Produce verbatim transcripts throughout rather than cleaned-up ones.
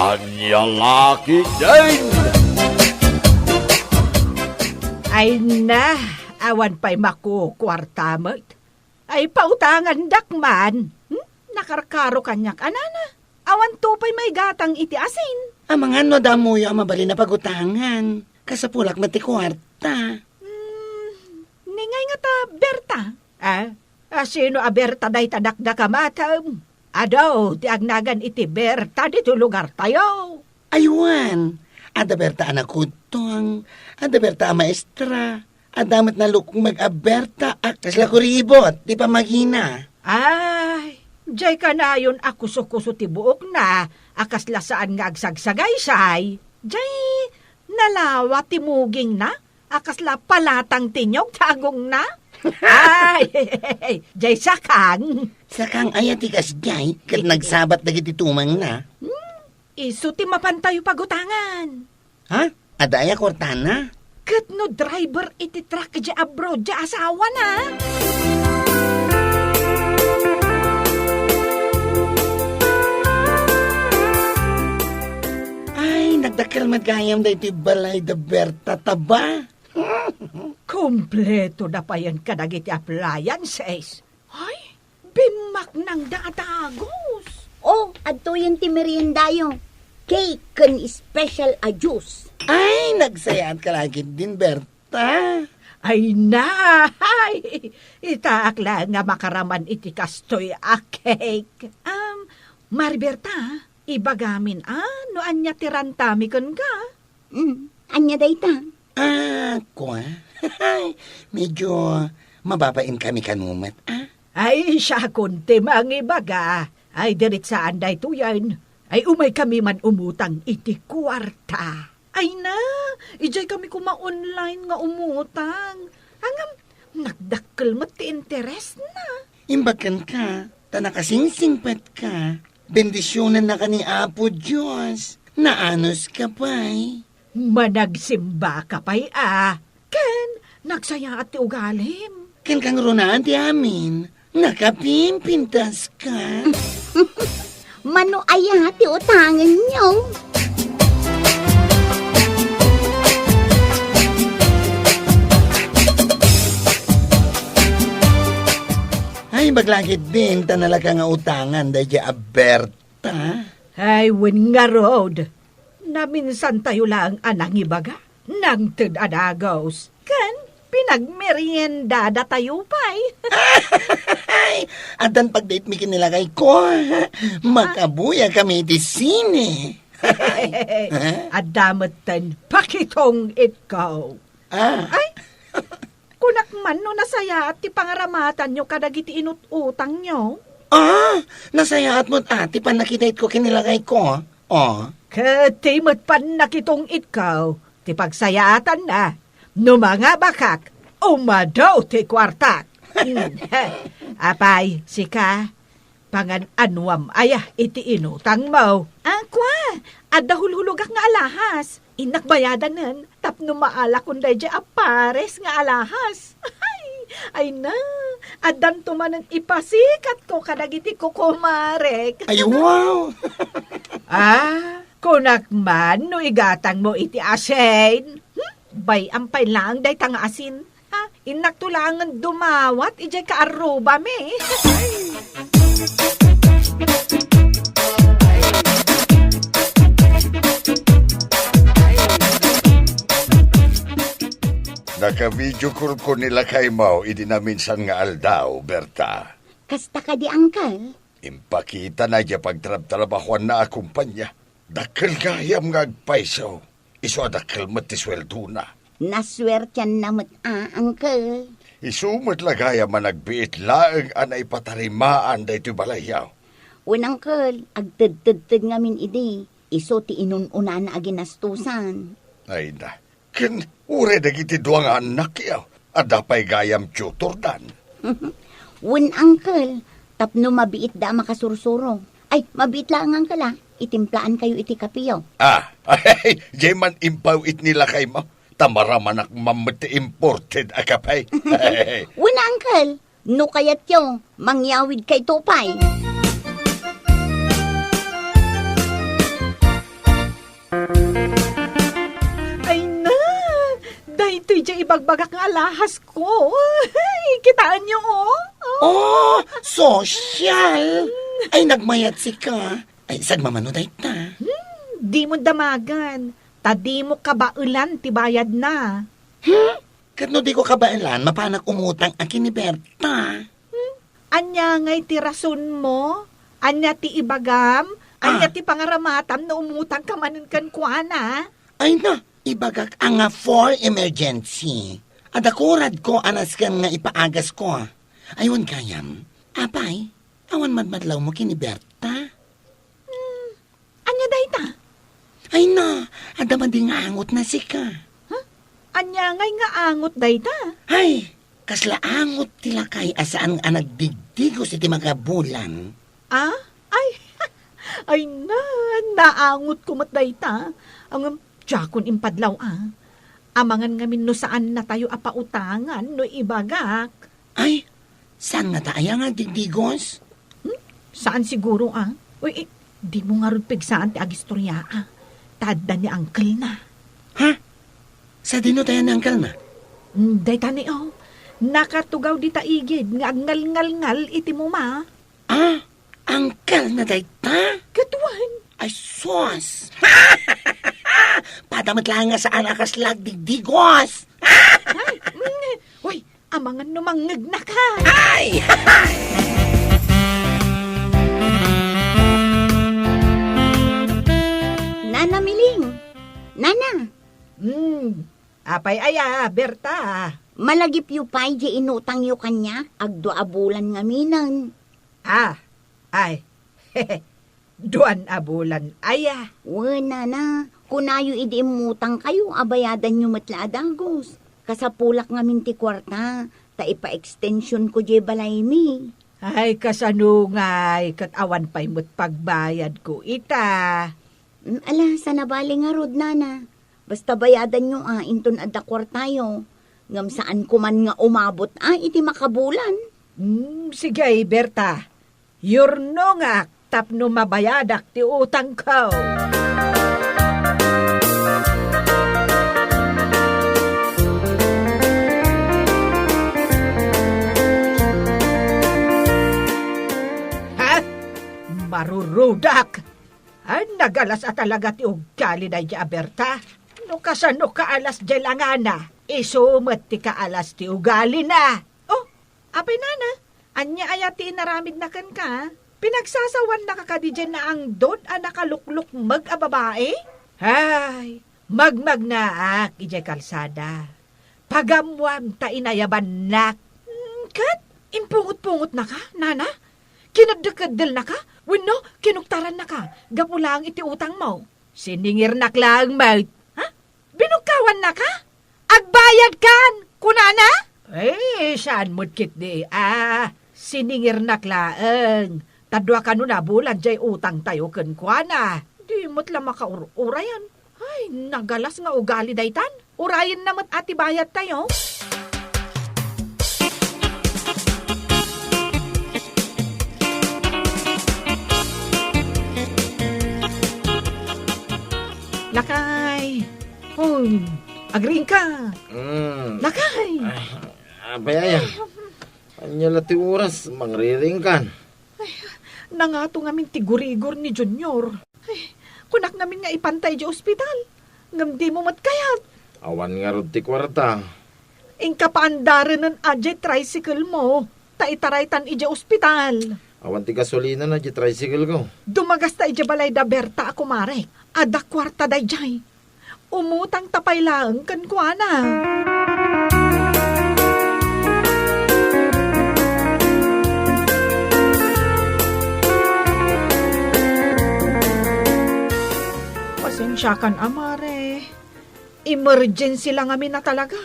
Ania la ketdin? Ay na, awan pay makukuarta met. Ay, pautangandak man. Hmm? Nakarkaro kaniak, anana. Awanto pay maigatang iti asin. Amangan no adda ammoyo a mabalin a pagutangan. Kasapulak met ti kuarta. Hmm, ni ngay ngata Berta? Ah, a, sino a Berta dayta dakdakamatem? Adu ti agnagan iti Berta ditoy lugartayo. Ay wen, adda Berta a nakudtong, adda Berta a maestra, adda met nalukmeg a Berta a kasla kuribot ti pammagina. Ay, jay kanayon a kusokuso ti buokna a kasla saan nga agsagsagaysay. Jay nalawa ti mugingna a kasla palatang ti niyog ti agongna. Ay, jay sakang. Sakang aya ti kasjay ket nagsabat dagiti tumangna? Hmm, isu ti mapantayo pagutangan. Ha? Adda aya kuartana? Ket no driver iti truck diay abroad diay asawana? Ay, nagdakkel met gayam daytoy balay da Berta, taba. Kompleto da payen kadagiti appliances. Ay, bimmaknangda a dagus. O, adtoyen ti meriendayo. Cake ken special a juice. Ay, nagsayaat ka la ketdin, Berta. Ay na, ay, itaak laeng nga makaraman iti kastoy a cake. Um, Mari Berta, ibagamin a no ania ti rantami kenka? Mm, ania dayta? Ah, kua? Medyo mababainkami kano met, ah? Ay, siakon ti mangibaga. Ay, diretsaan daytoyen. Ay, umaykami man umutang iti kuarta. Ay na, idiaykami koma online nga umutang. Ngem, nagdakkel met ti interesna. Imbag kenka, ta nakasingsingpetka. Bendisionannaka ni Apo Dios. Naanuska pay. Managsembaka pay a. Ken nagsayaat ti ugalim. Ken kangrunaan ti amin, nakapimpintaska. Mano aya ti utangenyo? Ay, imbag la ketdin ta nalaka nga utangan daydiay a Berta. Ay, wen ngarud. Naminsantayo laeng a nangibaga, nangted a dagus, ken pinagmeriendadatayo pay. Ay, addan pagdaitmi ken ni lakayko. Makabuyakami iti sine. Adda metten pakitong-itko. Ah. Ay, kunak man no nasayaat ti pangaramatanyo kadagiti inut-utangyo. Ah, nasayaat met a ti pannakidaytko ken ni lakayko. Oh. Ket ti met pannakitong-itko ti pagsayaatanna no mangabakak, umadu ti kuartak. Hmm. Apay, sika, pangan-anuam aya iti inutangmo? Ah, kua, adda hulhulogak nga alahas. Innak bayadanen tapno maalakon daydiay a pares nga alahas. Ay, ay na, addanto manen ipasikatko kadagiti kukumarek. Ay, wow! Ah, kunak man no igatangmo iti asin. Hmm? Bay-am pay laeng dayta nga asin. Ha? Innakto laengen dumawat idiay kaarrubami. Naka-video call ko ni lakaymo idi naminsan nga aldaw, Berta. Kasta kadi, Uncle? Impakitana diay pagtrabtrabahoanna a kompania. Dakkel gayam nga agpayso. Isu a dakkel met ti sueldona. Nasuertianna met a, Uncle. Isu met la gayam a nagbiit laeng a naipatarimaan daytoy balayyo. Wen, Uncle, agtedtedted ngamin idi. Isu ti inun-unana a ginastosan. Ay na. Ken uray dagiti dua nga annakyo, adda pay gayam tutordan. Wen, Uncle, tapno mabiitda a makasursuro. Ay, mabiit laeng, Uncle, a. Itimplaankayo iti kapeyo. Ah, ay, diay man impaw-it ni lakaymo, ta maramanak man met ti imported a kape. Wen, Uncle, no kayatyo, mangyawidkayto pay. Bagbagak nga alahas ko. Ay, kitaenyo, oh. Oh, social! Ay, nagmayat sika. Ay, sagmamano dayta. Hmm, dimo damagan. Ta dimo kabaelan ti bayadna. Hmm? Ket no diko kabaelan, mapanak umutang a ken ni Berta. Hmm? Ania ngay ti rasonmo? Ania ti ibagam? Ania Ah. ti pangaramatam no umutangka manen kenkuana? Ay na, ibagak a nga for emergency. Adda kuradko a nasken nga ipaagasko. Ay, wen gayam. Apay, awan madmadlawmo ken ni Berta? Hmm, ania dayta? Ay na, adda madi nga angotna sika. Huh? Ania ngay nga angot dayta? Ay, kasla angot ti lakay a saan a nagdigdigos iti makabulan. Ah? Ay, ay na, naangotko met dayta. Ngem, diakon impadlaw, ah. Amangan ngamin no saannatayo a pautangan no ibagak. Ay, saan ngata aya nga agdigdigos? Hmm? Saan siguro, ah? Uy, eh, dimo ngarud pigsaan ti agistorya, ah. Ta adda ni uncle-na. Ha? Sadino tayan ni uncle-na? Hmm, dayta ni, oh. Nakatugaw dita igid nga agngalngalngal iti muma. Ah, uncle-na dayta? Ket wen. Ay, sus! Pada met laeng nga saan a kasla agdigdigos! Ay, mm, uy, amangan no mangngegnaka. Ay! Nana Miling! Nana! Hmm, apay aya, Berta? Malagipyo pay diay inutangyo kaniak, agdua a bulan ngaminen. Ah, ay. Duan a bulan aya. Wen, nana, kunayo idi immutangkayo a bayadanyo met la a dagus. Kasapulak ngamin ti kuarta, ta ipa-extensionko diay balaymi. Ay, kasano ngay, ket awan pay met pagbayadko ita. Mm, ala, saan a bale ngarud, nana. Basta bayadanyo a, inton adda kuartayo. Ngem saanko man nga umabot a iti makabulan. Mm, sige, Berta. Yurnongak tapno mabayadak ti utangko. Ha? Marurudak! Ay, nagalas a talaga ti ugali daydi a Berta. No kasano kaalas diay langana, isu met ti kaalas ti ugalina. Oh, apay nana, ania aya ti inaramidna kenka? Pinagsasawannaka kadi diay naangdod a nakaluklukmeg a babai? Ay, magmagnaak idiay kalsada. Pagammuam ta inayabannak. Mm, ket impungotpungotnaka, nana? Kineddekeddelnaka? Wenno kinuktarannaka gapu laeng iti utangmo? Siningirnak laeng met. Ha? Binugkawannaka? Agbayadkan, kunana? Eh, saan met ketdi a siningirnak laeng? Ta dua kano a bulan diay utangtayo kenkuana. Di met la makaur-urayan. Ay, nagalas nga ugali daytan. Urayenna met a ti bayadtayo. Lakay! Hoy, agriingka! Mm. Lakay! Ay, apay aya? Ania la ti oras, mangriringkan? Ay, nangato ngamin ti gurigor ni Junior. Ay, kunak ngamin nga ipanta idiay ospital. Ngem dimo met kayat. Awan ngarud ti kuarta. Inka paandarenen a diay tricycle mo, ta itaraytan idiay ospital. Awan ti gasolina na diay tricycle ko. Dumagasta idiay balay da Berta a kumarek. Adda kuarta daydiay. Umutangta pay laeng kenkuana. Pasensiakan a, Mare. Emergency la ngamin a talaga.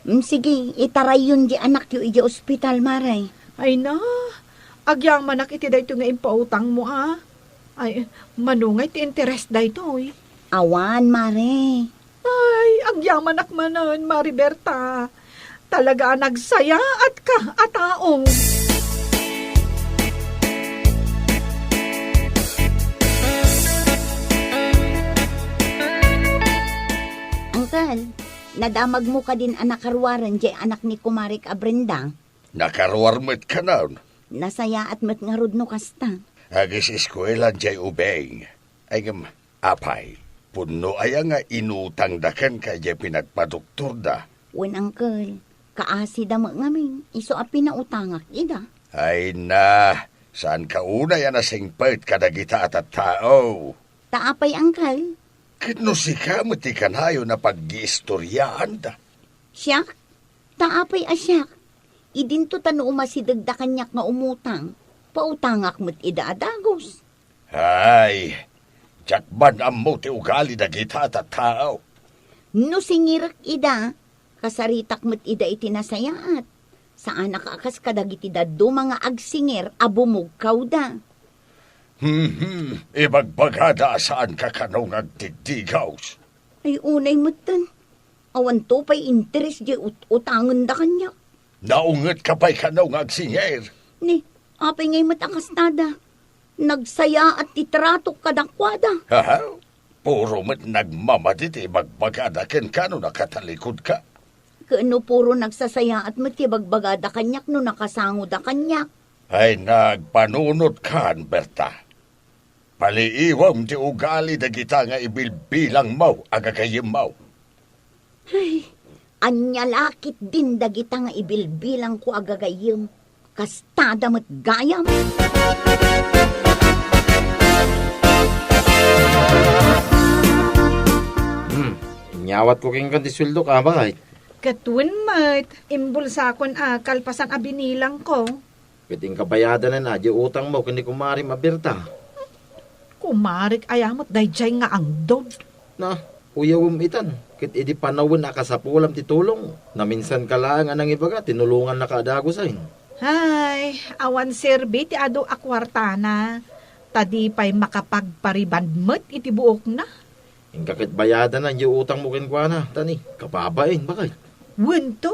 Mm, sige, itarayyon diay anakyo idiay ospital, Mare. Ay na, agyamanak iti daytoy nga impautangmo a. Ay, mano ngay ti interes daytoy? Awan, Mare. Ay, agyamanak manen, Mare Berta. Talaga a nagsayaatka a tao. Uncle, Nadamagmo kadin a nakaruaren jay anak ni kumarek a Brenda? Nakaruar met kanon. Nasayaat met ngarud no kasta. Agis-eskuelan jay ubing. Ay ngem, apay, punno aya nga inutangda kenka jay pinagpadoktorda? Wen, uncle, kaasida met ngamin, isu a pinautangak ida. Ay na, saanka unay a nasingpet kadagita a tattao? Ta apay, uncle? Ket no sika met ti kanayon a paggiistoriaanda? Siak? Ta apay a siak? Idinto ta no umasidegda kaniak nga umutang, pautangak met ida a dagus. Ay, diak man ammo ti ugali dagita a tattao. No singirek ida, kasaritak met ida iti nasayaat. Saanak a kas kadagiti dadduma nga agsingir a bumugkawda. Hmm, ibagbagada a saanka kano nga agdiddigaws. Ay, unay metten. Awanto pay interes jay ut-, utangenda kaniak. Naungetka pay kano nga agsingir? Ni, apay ngay met a kastada? Nagsayaat ti tratok kadakuada. Aha? Puro met nagmamadi ti ibagbagada kenka no nakatalikudka. Ken no puro nagsasayaat met ti ibagbagada kaniak no nakasangoda kaniak. Ay, nagpanunotkan, Berta. Paliiwem ti ugali dagita nga ibilbilangmo a gagayyemmo. Ay, ania la ketdin dagita nga ibilbilangko a gagayyem? Kastada met gayam. Hmm, inyawatko kenka ti sueldok, a, baket? Ket wen met, imbulsakon a kalpasan a binilangko. Ket inka bayadanen a, diay utangmo ken ni kumarem a Berta. Kumarek aya met daydiay nga angdod? Na, uyawem itan, ket idi panawen a kasapulam ti tulong, naminsanka laeng a nangibaga, tinulongannaka a dagusen. Ay, awan serbi ti adu a kuartana, ta di pay makapagpariband met iti buokna. Inka ket bayadanen diay utangmo kenkuana, ta ni, kababain, baket. Wen to,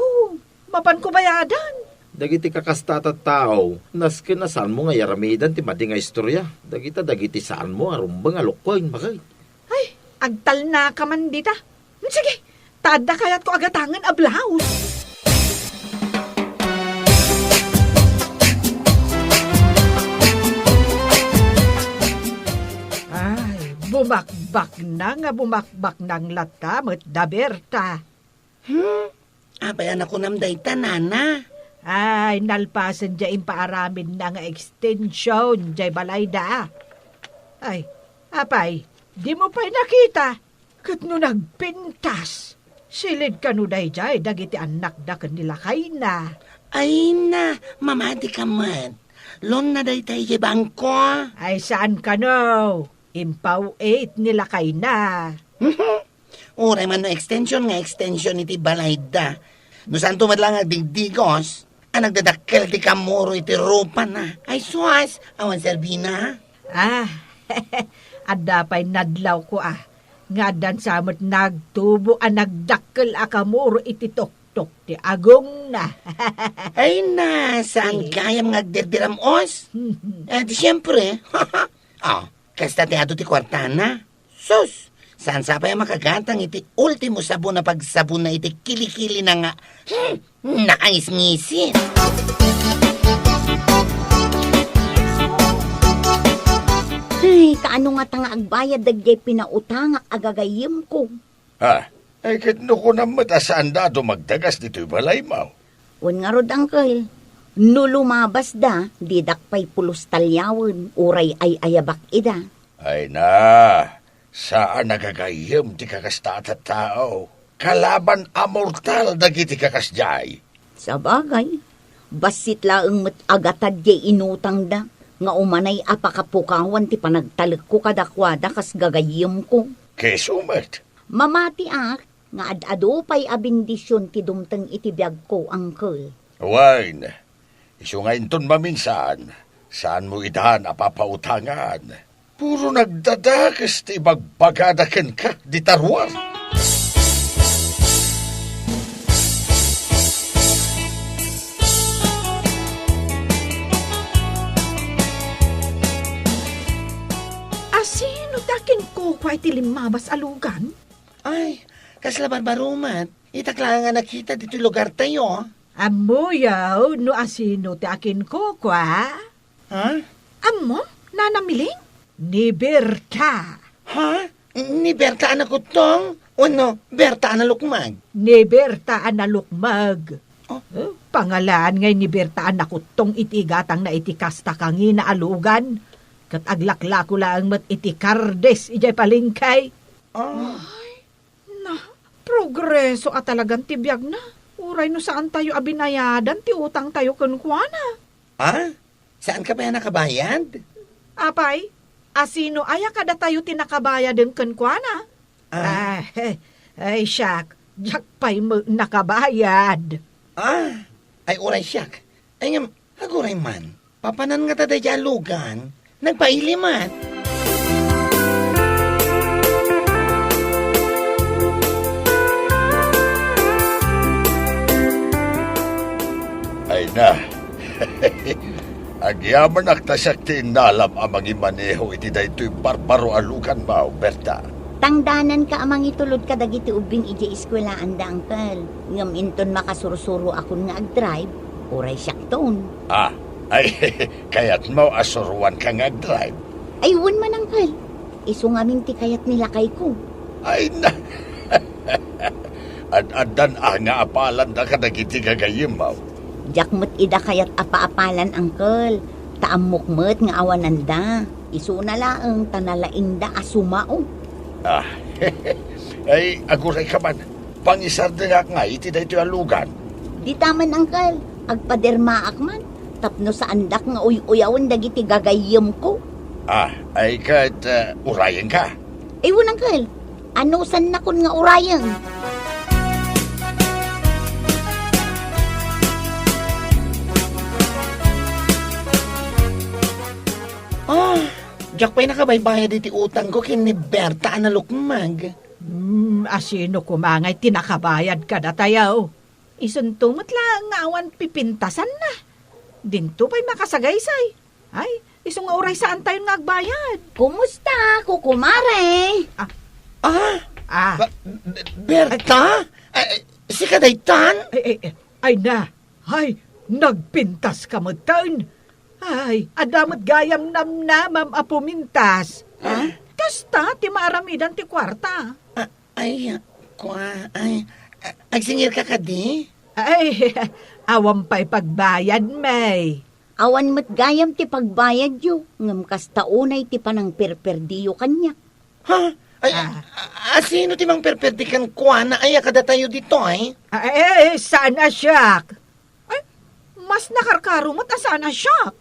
mapanko bayadan. Dagiti kakasta a tattao, nasken a saanmo nga iyaramidan ti madi nga istoria. Dagita dagiti saanmo a rumbeng a lukkueng, baket. Ay, agtalnaka man dita. Sige, ta adda kayatko a gatangen a blouse. Ay, bumakbaknang nga bumakbaknang latta met da Berta. Hmm? Apay a nakunam dayta, nana? Ay, nalpasen diay impaaramidna nga extension diay balayda. Ay, apay, dimo pay nakita? Ket no nagpintas, silid kano daydiay dagiti annakda ken ni lakayna. Ay na, mamadika met. Loan na dayta idiay bangko. Ay, saan kano? Impaw-it ni lakayna. Uray man no extension nga extension iti balayda. No saanto met la nga agdigdigos, a nagdadakkel ti kamuro iti rupana. Ay, sus, awan serbina. Ah, adda pay nadlawko, ah, nga addan sa met nagtubo a nagdakkel a kamuro iti toktok ti agongna. Ay na, saan Eh. gayam nga agdirdiram-os? Eh, di siyempre. Ah, kasta ti adu ti kuartana. Sus! Saan sa pay a makagatang iti ultimo sabon a pagsabonna iti kilikilina nga, hmm, nakangisngisit? Ay, kaano ngata nga agbayad dagiti pinautangak a gagayyemko? Ha? Ay, ket no kunam met a saanda a dumagdagas ditoy balaymo. Wen ngarud, uncle, no lumabasda, didak pay pulos taliawen, uray ay-ayabak ida. Ay na, saan a gagayyem ti kakasta a tattao. Kalaban a mortal dagiti kakasdiay. Sabagay, bassit laeng met a gatad diay inutangda, nga umanay a pakapukawan ti panagtalekko kadakuada kas gagayyemko. Keso met. Mamatiak nga ad-adu pay a bendision ti dumteng iti biagko, uncle. Wen, isu nga inton maminsan, saanmo idan a papautangan. Puro nagdadakes ti ibagbagada kenka dita ruar. Asino ti akinkukua iti limmabas a lugan? Ay, kasla barbaro met. Itak laeng a nakita ditoy lugartayo. Ammoyo no asino ti akinkukua? Ha? Ammom, Nana Miling? Ni Berta. Ha? Ni Berta a nakuttong? Wenno Berta a nalukmeg? Ni Berta a nalukmeg. Oh. Eh, pangalaan ngay ni Berta a nakuttong iti igatangna iti kasta kangina a lugan. Ket aglaklako laeng met iti kardis idiay palengke. Ah. Ay, na, progreso a talagan ti biagna. Uray no saantayo a binayadan ti utangtayo kenkuana. Ah? Saanka pay a nakabayad? Apay, asino aya kadatayo ti nakabayaden kenkuana? Ah. Ah, eh, ay, siak, diak pay met nakabayad. Ah, ay, uray siak. Ay, ngem, aguray man. Papanan ngata daydiay a lugan, nagpaili man. Ay na. Agyamanak ta siak ti innalam a mangimaneho iti daytoy barbaro a luganmo, Berta. Tangdananka a mangitulod kadagiti ubbing idiay eskuelaanda, Uncle. Ngem inton makasursuroakon nga agdrive, uray siakton. Ah, ay, kayatmo a suroanka nga agdrive? Ay, wen man, Uncle. Isu ngamin ti kayat ni lakayko. Ay, na. Ad-addan a nga apalanda kadagiti gagayyemmo? Diak met ida kayat a paapalan, Uncle. Ta ammok met nga awananda. Isuna laeng ta nalaingda a sumao. Ah, ay, agurayka man. Pangisardengak ngay iti daytoy a lugan. Dita man, Uncle. Agpadermaak man. Tapno saandak nga uy-uyawen dagiti gagayyemko. Ah, ay ket, eh, urayenka? Ay, wen, Uncle. Anusannakon nga urayen? Ah, diak pay nakabaybayad iti utangko ken ni Berta a nalukmeg. Hmm, asino koma ngay ti nakabayad kadatayo? Isunto met laeng nga awan pipintasanna. Dinto pay makasagaysay. Ay, isu nga uray saantayon nga agbayad. Kumusta, kukumare? Ah. Ah? Ah. Ba-, Berta? Ay, ay, sika daytan? Ay, ay, ay, ay na. Ay, nagpintaska metten. Ay, adda met gayam namnamam a pumintas. Ha? Kasta ti maaramidan ti kuarta. Ah, ay, kua, ay, a-, agsingirka kadi? Ay, awan pay pagbayad, May. Awan met gayam ti pagbayadyo, ngem kasta unay ti panangperperdiyo kaniak. Ha? Ay, ah, a-, asino ti mangperperdi kenkuana aya kadatayo ditoy? Ay, saan a siak? Ay, mas nakarkaro met a saan a siak.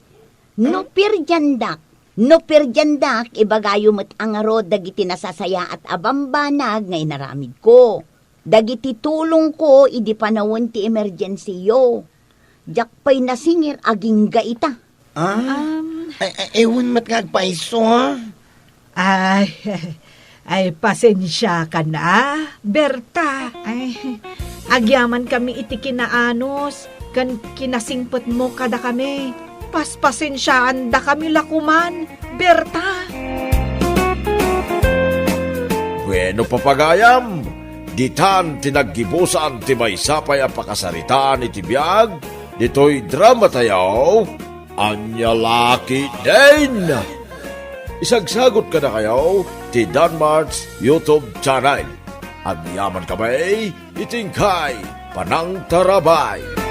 No perdiandak, no perdiandak, ibagayo met a ngarud dagiti nasasayaat a bambanag nga inaramidko. Dagiti tulongko idi panawen ti emergensiyo. Diak pay nasingir agingga ita. Ah? Um, ay, ay, ewan met nga agpayso, ah. Ay, ay, pasensiakan a, Berta. Ay, agyamankami iti kinaanus ken kinasingpetmo kadakami. Paspasensiaandakami la koman, Berta. Bueno, papagayam, ditan ti naggibusan ti maysa pay a pakasaritaan iti biag ditoy dramatayo. Ania la ketdin? Isagsagot kadakayo ti Danmart's YouTube channel. Agyaman kami iti inkay panangtarabay.